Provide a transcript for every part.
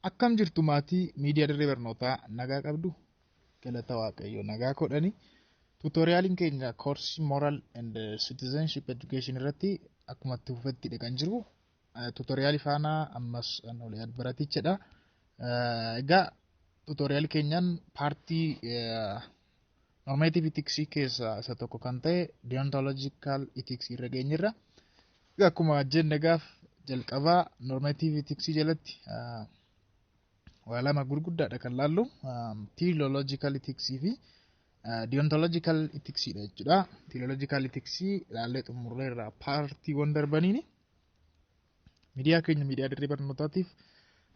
Akkam jirtu maatii miidiyaa dirree barnootaa? Nagaa qabdu? Galata Waaqayyo, nagaa kodhani. Tutorialiin keenya koorsii Moral and Citizenship Education irratti akkuma itti fufettidha kan jiru. Tutorialii faana ammas Oliyaad Baratichadha. Egaa tutorialii keenyaan partii normative ethics keessaa isa tokko kan ta'e deontological ethics irra geenyirra. Egaa akkuma jenne gaaf jalqabaa normative ethics jalatti waa lama gurguddaadha kan laallu, teleological ethics fi deontological ethics dha jechuudha. Teleological ethics ilaallee xumurreerra partiiwwan darbaniini. Miidiyaa keenya miidiyaa dirree barnootaatiif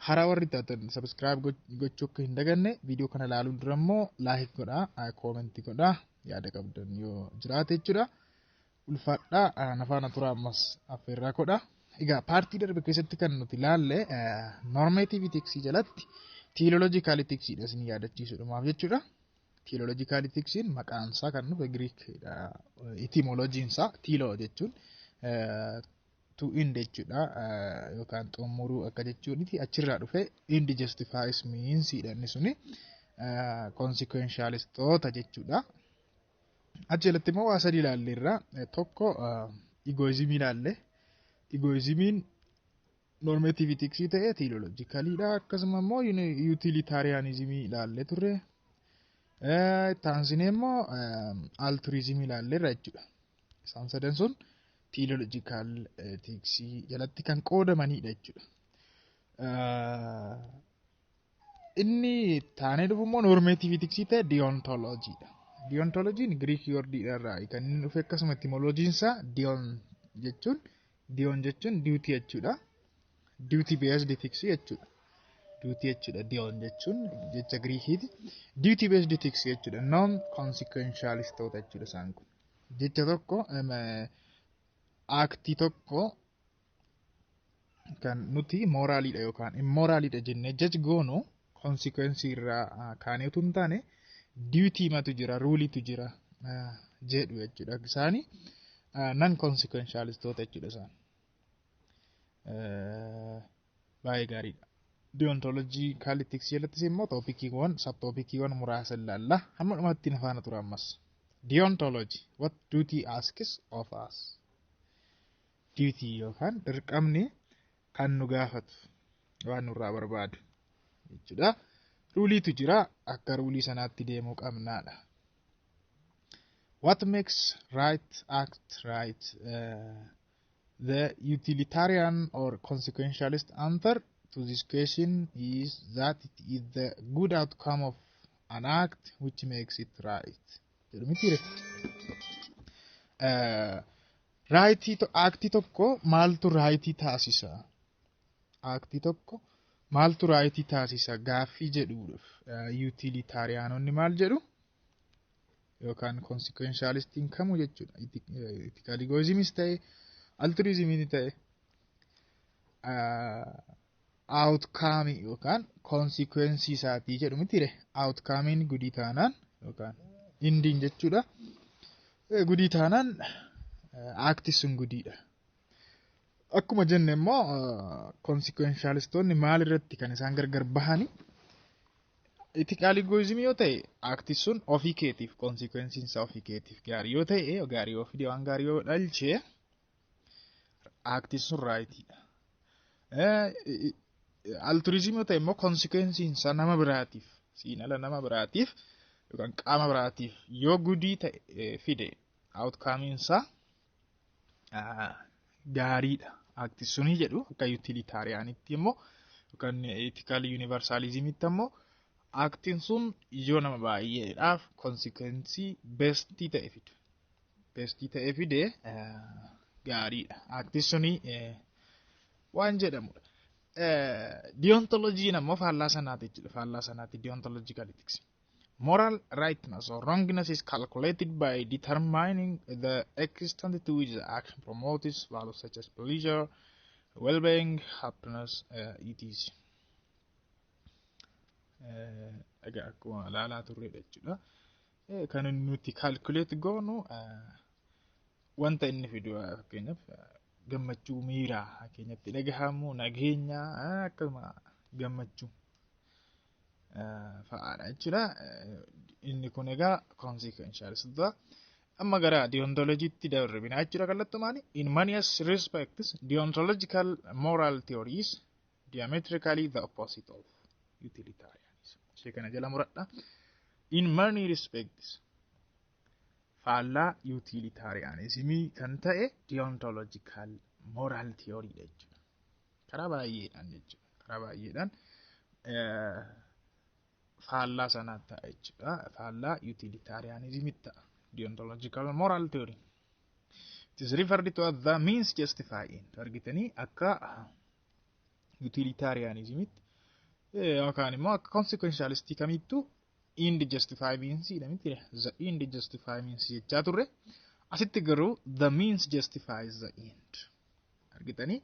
haaraa warri taatan subscribe gochuu akka hin daganne, viidiyoo kana ilaaluun dura immoo like godhaa, commentii godhaa, yaada qabdan yoo jiraate jechuudha. Ulfaadhaa, nafaana tura ammas affeerraa godha. Egaa partii darbe keessatti kan nuti ilaalle normative ethics jalatti teleological ethics dha, isin yaadachiisuudhumaaf jechuudha. Teleological ethics maqaan isaa kan dhufe Greek etymologiin isaa telo jechuun to end jechuudha, yookaan xumuruu akka jechuuniti. Achirraa dhufe end justifies means dha, inni suni consequentialistoota jechuudha. Achi jalatti immoo waa sadii ilaalleerra. Tokko egoismii ilaalle. Egoismiin normative ethics ta'e teleologicalidha. Akkasuma immoo utilitarianismii ilaallee turre. Taansinee immoo altruismii ilaalleerra jechuudha. Isaan sadan sun teleological ethics jalatti kan qoodamanidha jechuudha. Inni taanee dhufu immoo normative ethics ta'e deontologyidha. Deontologyn Greek wordiidha irraa kan inni dhufe, akkasuma etymologiin isaa deon jechuun duty jechuudha. Duty based ethics jechuudha. Duty jechuudha. Deon jechuun jecha Giriikiiti. Duty based ethics jechuudha. Non consequentialistoota jechuudha isaan kun. Jecha tokko, actii tokko kan nuti moraliidha yookaan immoraliidha jennee judge goonu consequence irraa kaanee utuu hin taane duty matu jira, ruleitu jira jedhu jechuudha. Isaani non consequentialistoota jechuudha isaan. Baay'ee gaariidha. Deontological ethics jalattis immoo topiciiwwan, subtopiciiwwan muraasa ilaalla. Hamma dhumatti na faana tura ammas. Deontology, what duty asks of us. Duty yookaan dirqamni kan nu gaafatu, waan nurraa barbaadu jechuudha. Ruleitu jira, akka ruleii sanaatti deemuu qabnaadha. What makes right act right? The utilitarian or consequentialist answer to this question is that it is the good outcome of an act which makes it right. Jedhu miti? Rightii actii tokko maaltu rightii taasisa? Actii tokko maaltu rightii taasisa gaaffii jedhuudhaaf utilitarianonni maal jedhu? Yookaan consequentialistiin kamuu jechuudha. Ethical egoismis ta'e, altruismiin ta'e, outcome yookaan consequence isaatii jedhu mitiire? Outcomeiin goodii taanaan yookaan endiin jechuudha. Goodii taanaan acti sun goodiidha. Akkuma jenne immoo consequentialistoonni maal irratti kan isaan gargar bahani? Ethical egoismii yoo ta'e, acti sun ofii keetiif, consequenceiin isaa ofii keetiif gaarii yoo ta'e, gaarii yoo fide, waan gaarii yoo dhalche, acti sun rightiidha. Altruismii yoo ta'e immoo consequenceiin isaa nama biraatiif, siin ala nama biraatiif yookaan qaama biraatiif yoo goodii ta'e fide, outcomeiin isaa gaariidha. Acti sunii jedhu. Akka utilitarianitti immoo yookaan ethical universalismitti immoo actiin sun yoo nama baay'eedhaaf consequenceii bestii ta'e fide. Bestii ta'e fide gaariidha. Acti sunii waan jedhamudha. Deontologyn ammoo faallaa sanaati jechuudha. Faallaa sanaati deontological ethics. Moral rightness or wrongness is calculated by determining the extent to which the action promotes values such as pleasure, well-being, happiness, etc. Egaa akkuma ilaalaa turredha jechuudha. Kan nuti calculate goonu wanta inni fidu, fakkeenyaaf gammachuu miiraa keenyatti dhagahamu, nageenya, akkasuma gammachuu Fa'aadha jechuudha. Inni kun egaa consequentialist. Amma gara deontologiitti darbinaa jechuudha kallattumaan. In many respects, deontological moral theory is diametrically the opposite of utilitarianism. Ishee kana jala muradha. In many respects, faallaa utilitarianismii kan ta'e deontological moral theory dha jechuudha. Karaa baay'eedhaan jechuudha. Karaa baay'eedhaan faallaa sanaa ta'a jechuudha. Faallaa utilitarianismii ta'a. Deontological moral theory. It is referred to as the means justifying. Argitanii, akka utilitarianismitti yookaan immoo akka consequentialistii kamittuu end justify means dha miti? The end justify means jechaa turre. Asitti garuu the means justifies the end. Argitanii,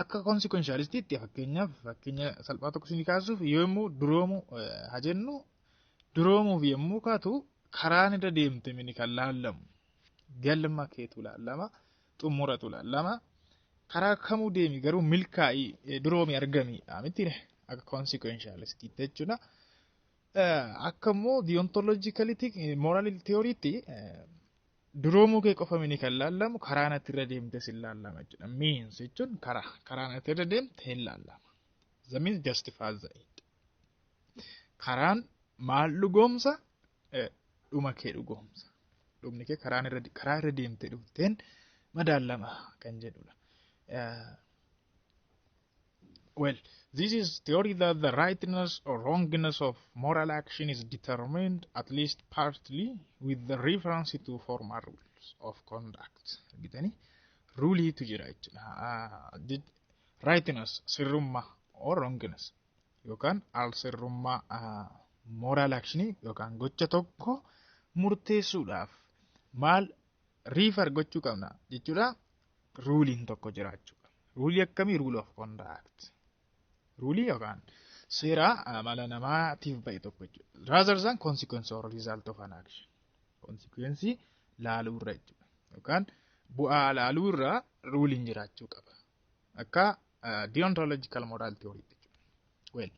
akka consequentialistiitti, fakkeenyaaf, fakkeenya salphaa tokko isin kaasuuf, yommuu duroomu haa jennu, duroomuuf yommuu kaatu karaan irra deemte mini kan laallamu, galma keetu laallama, xumuratu laallama. Karaa kamuu deemi garuu milkaa'ii duroomi argami miti akka consequentialistiitti jechuudha. Akka immoo deontologicality moral theorytti duroomuu kee qofa mini kan laallamu, karaan ati irra deemtes hin laallama jechuudha. Means jechuun karaa, karaan ati irra deemte hin laallama. The means justifies the end. Karaan maal dhugoomsa? Dhuma kee dhugoomsa. Dhumni kee karaan irra karaa irra deemte dhufteen madaalama kan jedhudha. Well, this is theory that the rightness or wrongness of moral action is determined, at least partly, with the reference to formal rules of conduct. Argitanii, ruleiitu jira jechuudha. Rightness, sirrummaa, or wrongness yookaan al sirrummaa moral actionii yookaan gocha tokko murteessuudhaaf maal refer gochuu qabna jechuudha. Ruleiin tokko jiraachuu qaba. Ruleii akkamii? Rule of conduct. Ruleii yookaan seera amala namaatiif ba'e tokko jechuudha. Rather than consequence or result of an action. Consequence laaluu irra jechuudha. Yookaan bu'aa laaluu irra ruleiin jiraachuu qaba. Akka deontological moral theory jechuudha. Well,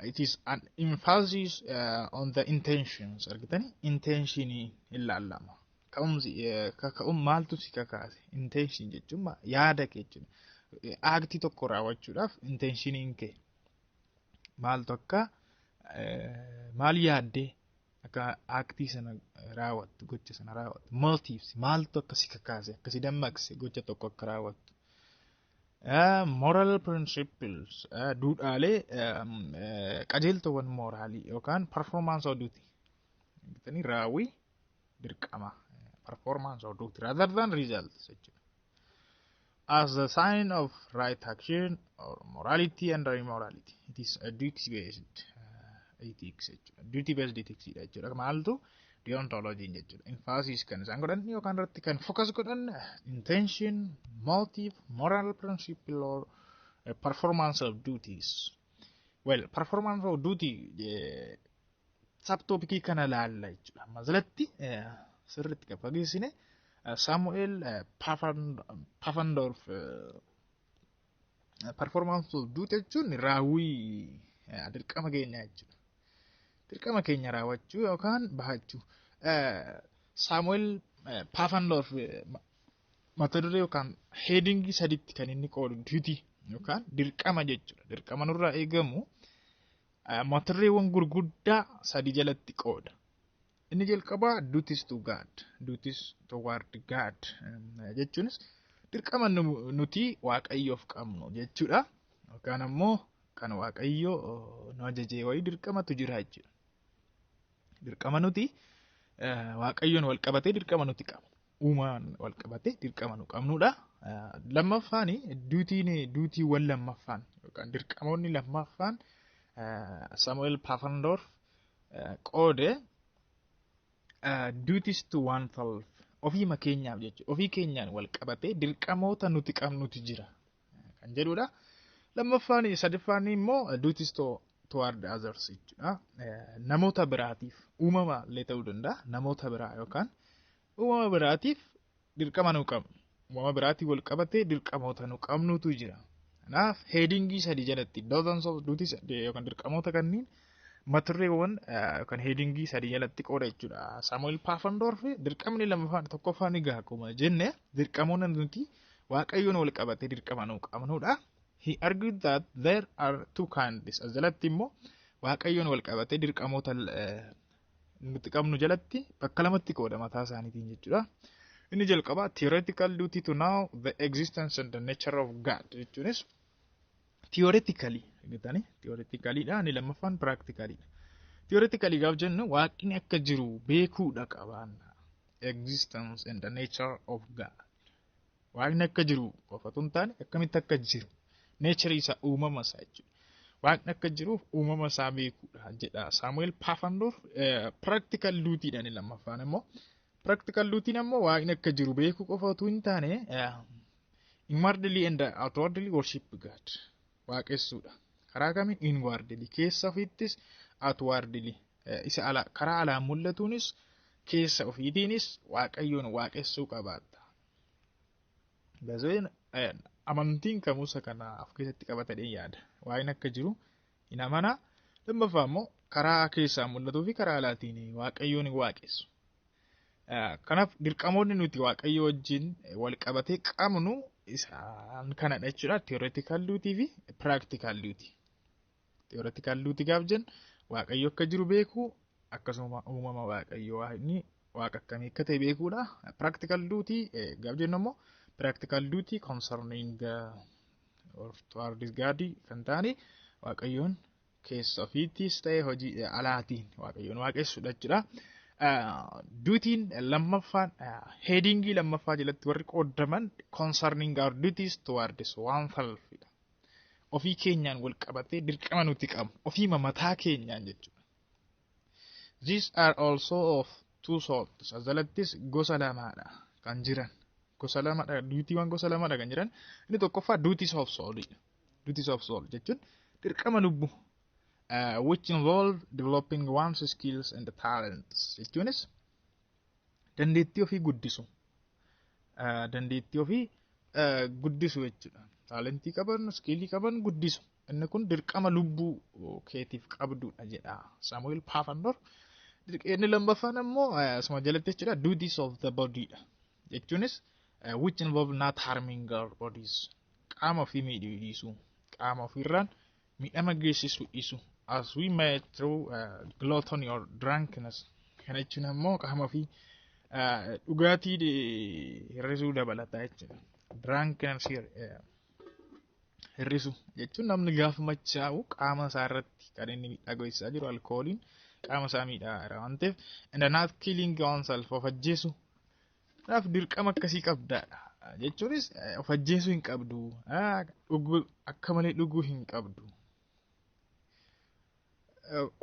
it is an emphasis on the intentions. Argitanii, intentionii ilaallama. Ka'umsi kaka'um maaltu si kakaase? Intention jechuun yaada kee jechuudha. Actii tokko raawwachuudhaaf intentioniin kee maaltu akka maal yaaddee akka actii sana raawwattu, gocha sana raawwattu, motives, maaltu akka si kakaase, akka si dammaqse gocha tokko akka raawwattu. Moral principles, duudhaalee, qajeeltowwan moraalii yookaan performance of duty, raawwii dirqama, performance of duty rather than results jechuudha. As a sign of right action or morality and immorality. It is a duty based ethics jechuudha. Duty based ethics dha jechuudha. Maaltu? Deontology jechuudha. Emphasis kan isaan godhan yookaan irratti kan focus godhan intention, motive, moral principle or performance of duties. Well, performance of duty subtopicii kana laalla jechuudha. Amma jalatti sirriitti kan fageessine Samuel Pufendorf, performance of duty jechuun raawwii dirqama keenyaa jechuudha. Dirqama keenya raawwachuu yookaan bahachuu. Samuel Pufendorf mata duree yookaan headingii saditti kan inni qoodu duty yookaan dirqama jechuudha. Dirqama nurraa eegamu mata dureewwan gurguddaa sadi jalatti qooda. Inni jalqabaa duties to God, duties toward God jechuunis dirqama nuti Waaqayyoof qabnu jechuudha. Yookaan ammoo kan Waaqayyo nu ajajee wayii dirqamatu jira jechuudha. Dirqama nuti Waaqayyoon wal qabatee dirqama nuti qabnu. Uumaan wal qabatee dirqama nu qabnudha. Lammaffaan, dutyiin, dutyiiwwan lammaffaan yookaan dirqamoonni lammaffaan Samuel Pufendorf qoode duties to oneself, ofiima keenyaaf jechuudha. Ofii keenyaan wal qabatee dirqamoota nuti qabnutu jira kan jedhudha. Lammaffaan, sadaffaan immoo duties to toward others jechuudha. Namoota biraatiif, uumama illee ta'uu danda'a. Namoota biraa yookaan uumama biraatiif dirqama nu qabnu. Uumama biraatiin wal qabatee dirqamoota nu qabnutu jira. Kanaaf headingii sadi jalatti dozens of duties yookaan dirqamoota kanneen Mata dureewwan yookaan headingii sadii jalatti qooda jechuudha. Samuel Pufendorf dirqamni lammaffaan tokkoffaan egaa akkuma jenne dirqamoonni nuti Waaqayyoon wal qabatee dirqama nuu qabnudha. He argued that there are two kinds. As jalatti immoo Waaqayyoon wal qabatee dirqamoota nuti qabnu jalatti bakka lamatti qooda mataa isaaniitiin jechuudha. Inni jalqabaa theoretical duty to know the existence and the nature of God jechuunis theoretically jettanii theoretically dha. Inni lammaffaan practically dha. Theoretically gaaf jennu Waaqni akka jiru beekuudha qabaanna. Existence and the nature of God. Waaqni akka jiru qofatu hin taane, akkamitti akka jiru, nature isaa, uumama isaa jechuudha. Waaqni akka jiruuf uumama isaa beekuudha jedha Samuel Pufendorf. Practical duty dha inni lammaffaan immoo. Practical duty immoo Waaqni akka jiru beekuu qofa otoo hin taane, inwardly and outwardly worship God, waaqessuudha. Karaa kamiin? Inwardly, keessa ofiittis, outwardly, isa ala karaa alaan mul'atuunis keessa ofiitiinis Waaqayyoon waaqessuu qabaatta. Bazeen amantiin kamuusa kana of keessatti qabatadhee yaada. Waaqni akka jiru hin amanaa. Lammaffaa immoo karaa keessaa mul'atuu fi karaa alaatiin Waaqayyoon waaqessu. Kanaaf dirqamoonni nuti Waaqayyo wajjin wal qabatee qabnu isaan kanadha jechuudha. Theoretical duty fi practical duty. Theoretical duty gaaf jennu Waaqayyo akka jiru beekuu, akkasuma uumama Waaqayyo, Waaqni Waaqa akkamii akka ta'e beekuudha. Practical duty gaaf jennu immoo practical duty concerning or towards God kan ta'ani Waaqayyoon keessa ofiittis ta'e hojii alaatiin Waaqayyoon waaqessuudha jechuudha. Dutyiin lammaffaan headingii lammaffaa jalatti warri qoodaman concerning our duties towards oneself. Ofii keenyaan wal qabatee dirqama nuti qabnu ofiima mataa keenyaan jechuudha. These are also of two sorts. As jalattis gosa lamaadha kan jiran. Gosa lamadha, dutyiiwwan gosa lamadha kan jiran. Inni tokkoffaa duties of soul. Duties of soul jechuun dirqama lubbuu. Which involve developing one's skills and talents jechuunis dandeettii ofii guddisu. Dandeettii ofii guddisu jechuudha. Talentii qaban, skillii qaban guddisu. Inni kun dirqama lubbuu keetiif qabdudha jedha Samuel Pufendorf. Inni lammaffaan immoo asuma jalatti jechuudha, duties of the body dha. Jechuunis which involve not harming our bodies. Qaama ofii miidhuu dhiisuu. Qaama ofiirraan miidhama geessisuu dhiisuu. As we may through gluttony or drunkenness. Kana jechuun ammoo qaama ofii dhugaatii hir'isuu dabalata jechuudha. Drunkenness hir'isu jechuun namni gaafa machaa'u qaama isaa irratti kan inni miidhaa geessisaa jiru alkooliin qaama isaa miidhaa jira waan ta'eef, and not killing oneself, of ajjeesu. Kanaaf dirqama akkasii qabdaadha. Jechuunis of ajjeesuu hin qabdu. Akka malee dhuguu hin qabdu.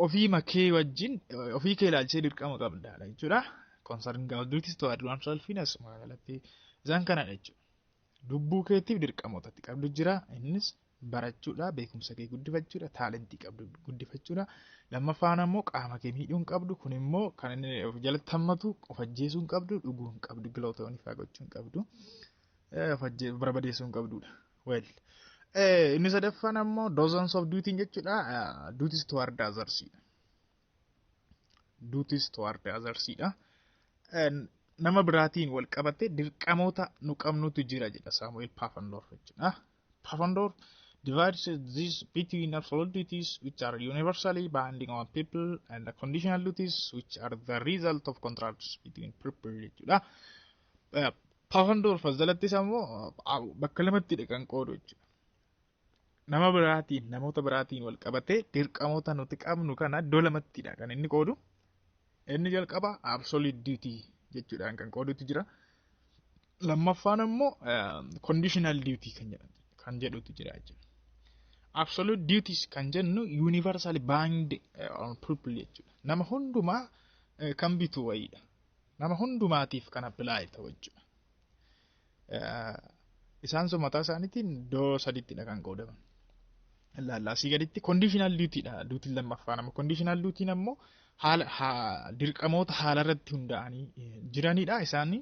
Ofii makee wajjin ofii kee ilaalchee dirqama qabdaadha jechuudha. Concerning our duties toward oneself asuma galatti isaan kanadha jechuudha. Lubbuu keetiif dirqamoota itti qabdu jira. Innis barachuudha, beekumsa kee guddifachuudha, talentii qabdu guddifachuudha. Lammaffaan ammoo qaama kee miidhuu hin qabdu. Kun immoo kan inni of jalatti hammatu of ajjeesuu hin qabdu, dhuguu hin qabdu, gluttony fa'aa gochuu hin qabdu, of barbadeessuu hin qabdudha. Well, inni sadaffaan ammoo dozens of duty jechuudha. Duties toward others. Duties toward others dha. Nama biraatiin wal qabatee dirqamoota nu qabnutu jira jedha Samuel Pufendorf jechuudha. Pufendorf divides this between absolute duties, which are universally binding on people, and the conditional duties, which are the result of contracts between people jechuudha. Pufendorf as jalattis ammoo bakka lamatti kan qoodu jechuudha. Nama biraatiin, namoota biraatiin wal qabatee dirqamoota nuti qabnu kana iddoo lamattidha kan inni qoodu. Inni jalqaba absolute duty jechuudhaan kan qoodutu jira. Lammaffaan immoo conditional duty kan jedhutu jira jechuudha. Absolute duties kan jennu universally bind on people jechuudha. Nama hundumaa kan bitu wayiidha. Nama hundumaatiif kan apply ta'u jechuudha. Isaan sun mataa isaaniitiin iddoo sadiittidha kan qoodaman. Ilaallaa asii gaditti conditional duty dha. Dutyiin lammaffaan ammoo, conditional dutyiin ammoo haala dirqamoota haala irratti hundaa'anii jiranidha. Isaan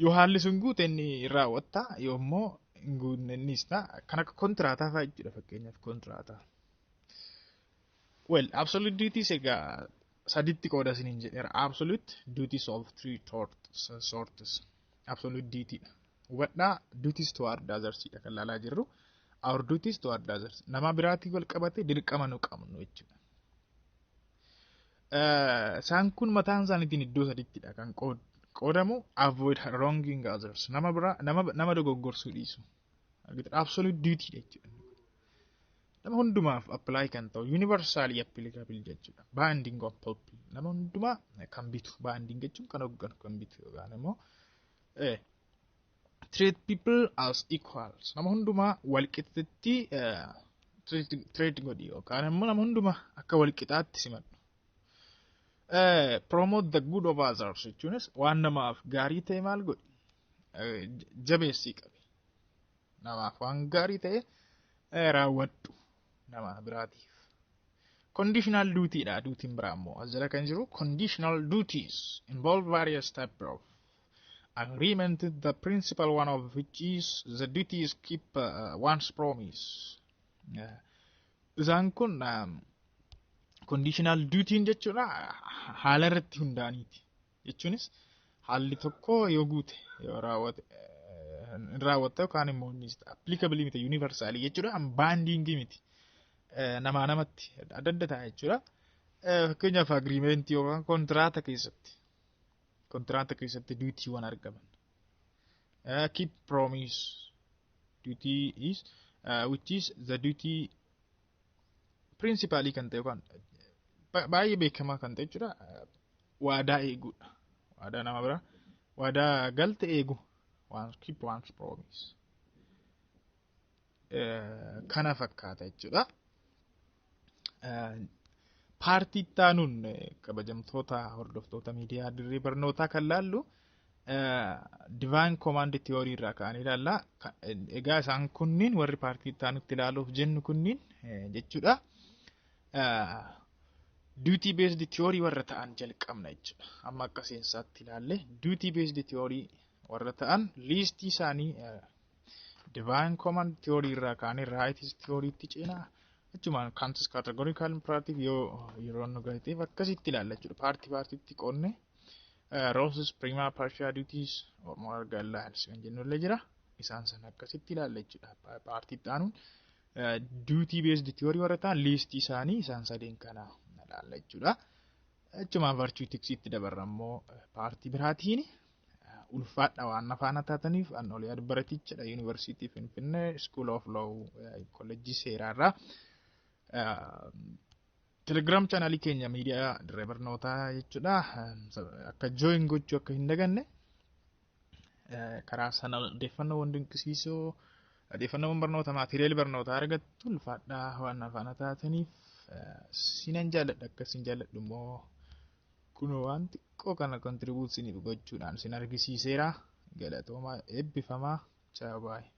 yoo haalli sun guute inni raawwatta, yoo immoo hin guutne innis ta'a. Kan akka kontiraataa fa'aa jechuudha, fakkeenyaaf kontiraataa. Well, absolute duties egaa saditti qooda isiniin jedheera. Absolute duties of three sorts. Absolute duty dha. Hubadhaa, duties toward others dha kan laalaa jirru. Our duties toward others. Nama biraatii wal qabate dirqama nu qabnu jechuudha. Isaan kun mataan isaaniitiin iddoo sadittidha kan qoodamu. Avoid wronging others. Nama biraa nama dogoggorsuu dhiisu. Absolute duty jechuudha. Nama hundumaaf apply kan ta'u, universally applicable jechuudha. Binding of people. Nama hundumaa kan bitu. Binding jechuun kan hoogganu, kan bitu yookaan immoo treat people as equals. Nama hundumaa walqixxatti treat godhi yookaan immoo nama hundumaa akka walqixaatti simadhu. Promote the good of others jechuunis waan namaaf gaarii ta'e maal godhi? Jabeessii qabi. Namaaf waan gaarii ta'e raawwadhu nama biraatiif. Conditional duty dha dutiin biraa immoo as jala kan jiru. Conditional duties involve various type of agreement, the principal one of which is the duty is keep one's promise. Isaan kun conditional duty jechuudha haala irratti hundaa'aniiti. Jechuunis haalli tokko yoo guute, yoo raawwate raawwatte yookaan immoo inni applicable miti, universal jechuudha, binding miti, namaa namatti adda adda ta'a jechuudha. Fakkeenyaaf agreement yookaan kontiraata keessatti dutywwan argaman. Keep promise duty is which is the duty principally kan ta'e yookaan baay'ee beekamaa kan ta'e jechuudha. Waadaa eeguudha. Waadaa nama biraa waadaa galte eegu, waan keep one's promise. Kana fakkaata jechuudha. Part itti aanuun, kabajamtoota hordoftoota miidiyaa dirree barnootaa, kan laallu divine command theory irraa ka'anii ilaalla. Egaa isaan kunniin warri part itti aanutti ilaaluuf jennu kunniin jechuudha. Duty based theory warra ta'an jalqabna jechuudha. Amma akka seensaatti ilaalle, duty based theory warra ta'an list isaanii divine command theory irraa ka'anii rights theorytti ceenaa. Achumaan Kant's categorical imperative yoo yeroo nu gaheef akkasitti ilaalla jechuudha. Part partitti qoonne Rawls's prima facie duties or moral guidelines kan jennullee jira. Isaan sana akkasitti ilaalla jechuudha. Part itti aanuun duty based theory warra ta'an list isaanii isaan sadeen kana ilaalla jechuudha. Achumaan virtue ethics dabarra immoo part biraatiin. Ulfaadha waan afaana taataniif. An olii baratichadha Yuunivarsiitii Finfinnee, School of Law, Kolleejjii Seeraarraa. Telegram channel keenya miidiyaa dirree barnootaa jechuudha. Akka join gochuu akka hin daganne. Karaa sana odeeffannoowwan dinqisiisoo, odeeffannoowwan barnoota, material barnootaa argattu. Ulfaadhaa waan afaana taataniif. Sinan jaalladha. Akka isin jaalladhu immoo kun waan xiqqoo kana contribute isiniif gochuudhaan sin argisiiseera. Galatoomaa, eebbifamaa, ciao, baay'ee.